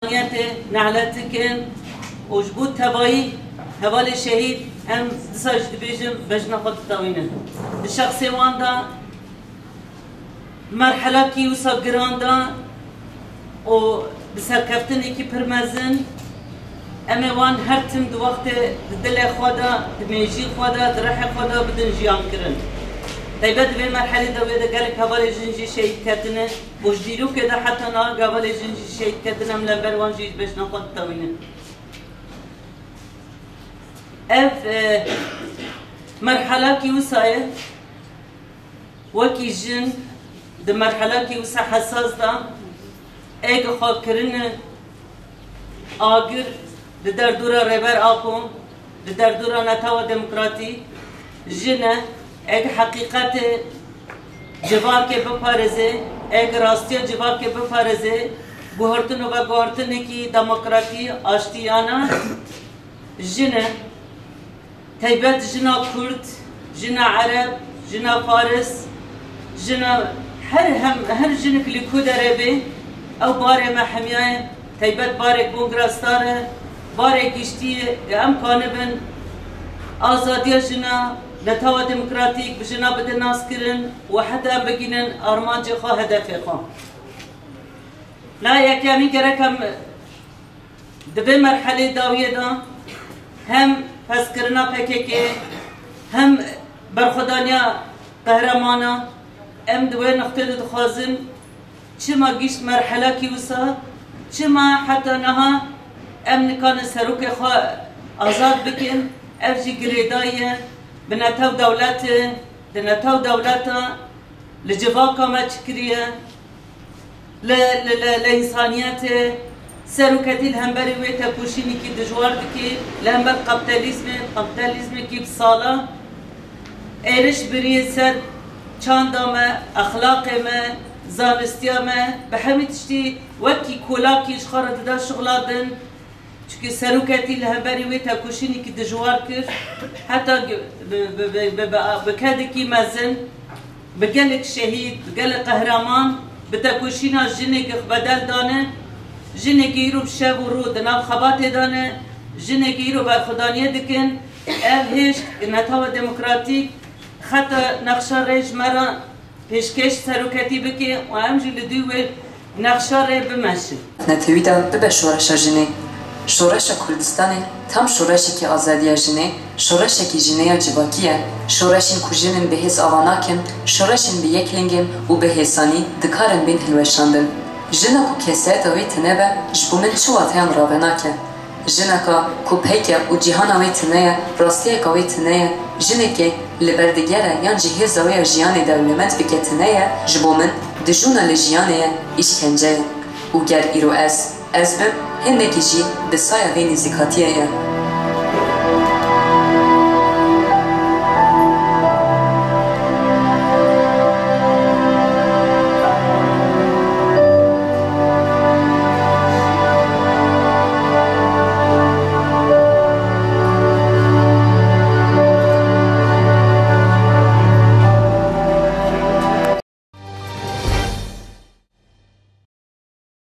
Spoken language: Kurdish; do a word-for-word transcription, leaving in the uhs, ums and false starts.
Niyetê nehlet dikin û ji bo tevayî hevalê şehîd em disa jî dibêjin bejna xwe ditewînin. Di şexsê wan de merhelakî wisa giran de û bi serkeftinekî pir mezin em ê wan her tim di wextê di dilê xwe de, di mêjî xwe de, di rihê xwe de bidin jiyan kirin. Taybet di vê merhelê de wê de gelek hevalê jin jî şehîd ketine. Û ji dîrokê de heta niha hevalê jin jî şehîd ketin, em li hember wan jî ji bejna xwe ditewînin. Ev, e, merhelakî wisa ye, wekî jin di merhelakî wisa hesas de êk xwe kirine agir li derdora Rêber Apo, li derdora Netewa Demokratîk, jin e, êk heqîqetê civakê biparêze, êk rastiya civakê biparêze, guhertin û veguhertinekî demokratî, aştiyane, jin e. Taybet jina Kurd, jina Ereb, jina Faris, jina her hem, her jinik li ku derê bê, ew barê me hemiya ye, taybet barê Kongra Star e, barê giştî ye, em kanibin azadiya jina, Netewa Demokratîk bi jina bide naskirin û heta em bigînin armancê xwe, hedefê xwe. La yekemî gerek em Di vê merhelê dawiyê de hem hezkirina P K K, hem berxwedaniya qehreman e, em di wê nextê de dixwazin çima gihîşt merhelakî wisa, çima heta niha em nikarin serokê xwe azad bikin, ev jî girêdayî ye bi netew dewletê, di netew dewleta li civaka me çi kiriye, li, li, li, li însaniyetê, seroketî li hemberî wê tekoşînekî dijwar dikî, li hember kapîtalîzmê, kapîtalîzmekî bi sala êriş biriye ser çanda me, exlaqê me, zanistiya me, bi hemî tiştî wekî kolakî ji xwe re dida şixulandin. Çimkî seroketî li hemberî wê tekoşînekî dijwar kir, heta gi-, bi, bi, bi, bi, bi, bi kedekî mezin, bi gelek şehîd, bi gelek qehreman, bi tekoşîna jinekî xwe bedel dane, jinekî îro bi şev û rû di nav xebatê de ne, jinekî îro berxwedaniyê dikin. Ev hêj Netewa Demokratîk xeta nexşa rê ji me re pêşkêş seroketî bike û em jî li dû wê nexşa rê bimeşin. Netewî de bibe şoreşa jinê. Şoreşa Kurdistanê tam şoreşekî azadiya jinê, şoreşekî jinê ya civakî ye. Şoreşên ku jinên bi hêz ava nakin, şoreşên bi yek lingên û bi hêsanî dikarin bên hilweşandin. Jina ku kesayeta wê tune be, ji bo min çi wateyan rave nake. Jineka ku peyke û cîhana wê tune ye, rastiyeka wê tune ye, jinekê li ber digere yan jî hêza wê ya jiyanê dewlemend bike tune ye, ji bo min dijûna li jiyanê ye, îşkence ye. Û ger îro ez, ez bim, hindekî jî bi saya vê nêzîkatiyê ye.